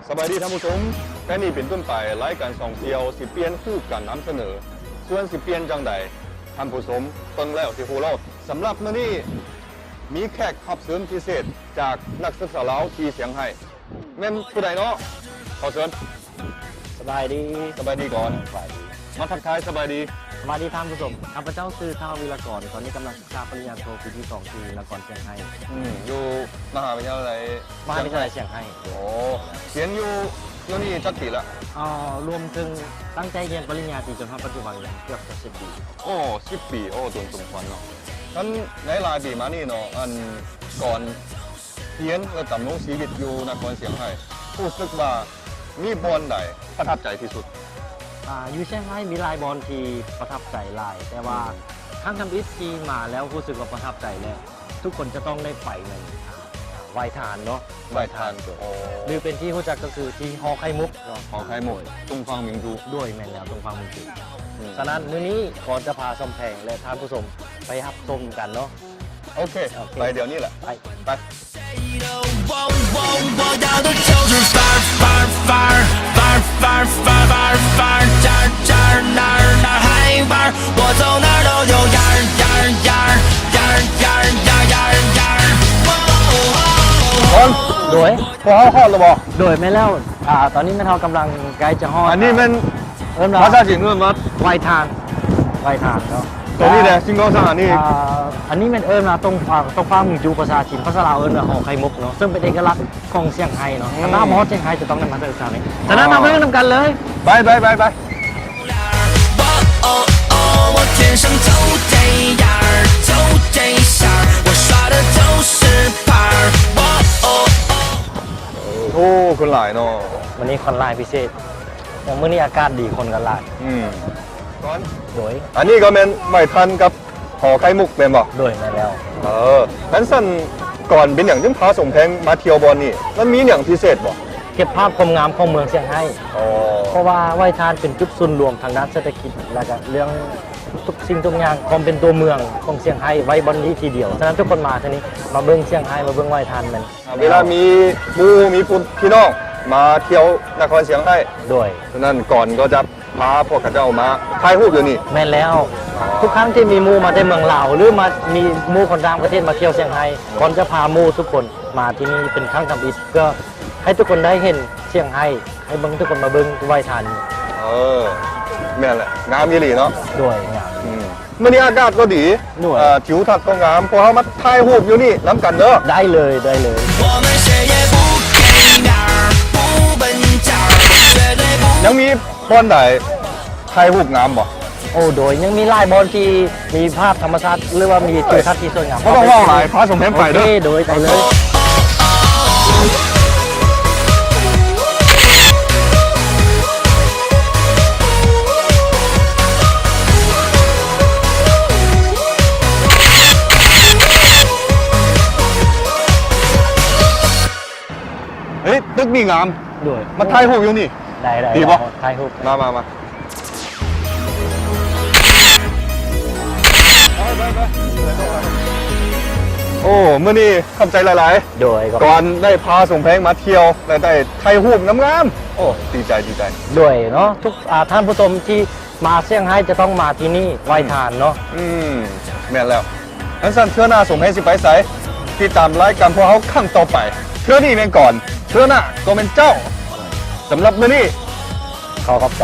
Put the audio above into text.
ສະບາຍດີທ່ານຜູ້ຊົມ, ແຕ່ນີ້ເປັນຕົ້ນໄປ ລາຍການທ່ອງທ່ຽວຊິປ່ຽນຮູບການນຳສະເໜີ. ສ່ວນຊິປ່ຽນຈັ່ງໃດ, ທ່ານຜູ້ຊົມເບິ່ງແລ້ວຊິຮູ້ໂລດ. ສຳລັບມື້ນີ້ມີແຂກຮັບເຊີນພິເສດຈາກນັກສຶກສາລາວທີ່ຊຽງໄຮ້. ແມ່ນຜູ້ໃດເນາະ? ຂໍເຊີນ. ສະບາຍດີ. ສະບາຍດີກ່ອນ. ສະບາຍດີ. ມາທັກທາຍສະບາຍດີ. ສະບາຍດີທ່ານຜູ້ຊົມ. ຂ້າພະເຈົ້າຊື່ ທ້າວ ວິລະກອນ, ຕອນນີ້ກຳລັງ ສາປະລິນຍາໂທປີທີສອງທີ່ນະຄອນຊຽງໄຮ້. ອືມ ຢູ່ມະຫາວິທະຍາໄລ ມະຫາວິທະຍາໄລຊຽງໄຮ້. ໂອ້ ຮຽນຢູ່ ຢູ່ນີ້ຈັກປີລະ? ເອີ ລວມເຖິງຕັ້ງແຕ່ຮຽນປະລິນຍາຕີຈົນຮອດປັດຈຸບັນ ເກືອບຈະສິບປີ. ໂອ້ ສິບປີ. ໂອ້ ດົນສົມຄວນເນາະ. ທັງໃນຫຼາຍປີມານີ້ເນາະ ອັນ ກ່ອນຮຽນ ແລະ ດຳລົງຊີວິດຢູ່ນະຄອນຊຽງໄຮ້ ຮູ້ສຶກວ່າ ມີບ່ອນໃດປະທັບໃຈທີ່ສຸດ? ອາ ຢູ່ຊຽງໄຮ້ມີຫຼາຍບ່ອນທີ່ປະທັບໃຈຫຼາຍ, ແຕ່ວ່າ ອືມ ຄັ້ງທຳອິດທີ່ມາແລ້ວຮູ້ສຶກວ່າປະທັບໃຈ ແລະ ທຸກຄົນຈະຕ້ອງໄດ້ໄປແມ່ນ ອາ ໄຫວ້ທ່ານເນາະ. ໄຫວ້ທ່ານ. ໂອ້ ຫຼືເປັນທີ່ຮູ້ຈັກກໍຄືທີ່ຫໍໄຂ່ມຸກເນາະ. ຫໍໄຂ່ມຸກ ຕົງຟາງມິງຈູ. ໂດຍ ແມ່ນແລ້ວ ຕົງຟາງມິງຈູ. ອືມ ສະນັ້ນ ມື້ນີ້ກໍຈະພາຊ່ອມແພງ ແລະ ທ່ານຜູ້ຊົມໄປຮັບຊົມກັນເນາະ. ໂອເຄ ໂອເຄ ໄປດຽວນີ້ແຫຼະ. ໄປ ໄປ. ໂດຍ ພວກເຮົາຮອດແລ້ວບໍ່? ໂດຍ ແມ່ນແລ້ວ. ອາ ຕອນນີ້ແມ່ນເຮົາກຳລັງໃກ້ຈະຮອດ. ອັນນີ້ແມ່ນ ເອີ້ນວ່າ ພາສາຈີນເອີ້ນວ່າໄຫວ້ທ່ານ. ໄຫວ້ທ່ານເນາະ. ຕົງນີ້ແຫຼະ ສິ່ງຂອງສະຫານນີ້. ອາ ອັນນີ້ແມ່ນເອີ້ນວ່າຕົງ ອາ ຕົງຟາງມິງຈູ ພາສາຈີນ, ພາສາລາວເອີ້ນວ່າຫໍໄຂ່ມຸກເນາະ, ເຊິ່ງເປັນເອກະລັກຂອງຊຽງໄຮ້ເນາະ. ອືມ ຖ້າມາຮອດຊຽງໄຮ້ຈະຕ້ອງໄດ້ມາເບິ່ງນຳກັນເລີຍ. ໄປ ໄປ ໄປ ໄປ. ໂອ້ ຄົນຫຼາຍເນາະ. ມື້ນີ້ຄົນຫຼາຍພິເສດ. ຢ່າງມື້ນີ້ອາກາດດີ ຄົນກໍຫຼາຍ. ອືມ ກ່ອນ ໂດຍ ອັນນີ້ກໍແມ່ນໄຫວ້ທ່ານກັບຫໍໄຂ່ມຸກແມ່ນບໍ່? ໂດຍ ແມ່ນແລ້ວ. ເອີ ຄັນຊັ້ນ ກ່ອນເປັນຫຍັງຈຶ່ງພາສົມແພງມາທ່ຽວບ່ອນນີ້? ມັນມີຫຍັງພິເສດບໍ່? ເກັບພາບຄວາມງາມຂອງເມືອງຊຽງໄຮ້. ອໍ ເພາະວ່າໄຫວ້ທ່ານເປັນຈຸດສູນລວມທາງດ້ານເສດຖະກິດ ແລ້ວກໍເລື່ອງທຸກສິ່ງທຸກຢ່າງ ຄວາມເປັນຕົວເມືອງຂອງຊຽງໄຮ້ໄວ້ບ່ອນນີ້ທີດຽວ. ສະນັ້ນທຸກຄົນມາເທື່ອນີ້ ມາເບິ່ງຊຽງໄຮ້ ມາເບິ່ງໄຫວ້ທ່ານແມ່ນ ເວລາມີໝູ່ມີພີ່ນ້ອງມາທ່ຽວນະຄອນຊຽງໄຮ້. ໂດຍ ສະນັ້ນກ່ອນກໍຈະພາພວກເຂົາເຈົ້າມາຖ່າຍຮູບຢູ່ນີ້. ແມ່ນແລ້ວ. ອໍ ທຸກຄັ້ງທີ່ມີໝູ່ມາແຕ່ເມືອງລາວ ຫຼືມາ ມີໝູ່ຄົນຕ່າງປະເທດມາທ່ຽວຊຽງໄຮ້ ກ່ອນຈະພາໝູ່ທຸກຄົນມາທີ່ນີ້ເປັນຄັ້ງທຳອິດ ເພື່ອໃຫ້ທຸກຄົນໄດ້ເຫັນຊຽງໄຮ້ ໃຫ້ເບິ່ງ ທຸກຄົນມາເບິ່ງໄຫວ້ທ່ານ. ເອີ ແມ່ນແຫຼະ ງາມອີ່ຫຼີເນາະ. ໂດຍ ງາມ. ອືມ ມື້ນີ້ອາກາດກໍດີ. ໂດຍ ເອີ ທິວທັດກໍງາມ ພວກເຮົາມາຖ່າຍຮູບຢູ່ນີ້ນຳກັນເດີ. ໄດ້ເລີຍ ໄດ້ເລີຍ. ຍັງມີບ່ອນໃດຖ່າຍຮູບງາມບໍ່? ໂອ້ ໂດຍ ຍັງມີຫຼາຍບ່ອນທີ່ມີພາບທຳມະຊາດ ຫຼືວ່າມີທິວທັດທີ່ສວຍງາມ. ບໍ່ຕ້ອງເວົ້າຫຼາຍ ພາສົມແພງໄປເດີ. ໂອເຄ ໂດຍ ໄປເລີຍ. ເຮີ້ຍ ຕຶກນີ້ງາມ. ໂດຍ ມາຖ່າຍຮູບຢູ່ນີ້. ໄດ້ ໄດ້ ດີບໍ່? ຖ່າຍຮູບ. ມາ ມາ ມາ. ໂອ້ ມື້ນີ້ຂອບໃຈຫຼາຍໆ. ໂດຍ ຂອບໃຈ. ກ່ອນໄດ້ພາສົມແພງມາທ່ຽວ ແລະ ໄດ້ຖ່າຍຮູບງາມໆ. ໂອ້ ດີໃຈ ດີໃຈ. ໂດຍເນາະ ທຸກ ອາ ທ່ານຜູ້ຊົມທີ່ມາຊຽງໄຮ້ຈະຕ້ອງມາທີ່ນີ້ ໄຫວ້ທ່ານເນາະ. ອືມ ແມ່ນແລ້ວ. ຄັນຊັ້ນເທື່ອໜ້າສົມແພງຊິໄປໃສ? ຕິດຕາມລາຍການພວກເຮົາຄັ້ງຕໍ່ໄປ. ເທື່ອນີ້ແມ່ນກ່ອນ ເທື່ອໜ້າກໍແມ່ນເຈົ້າ. ສຳລັບມື້ນີ້ ຂໍຂອບໃຈ.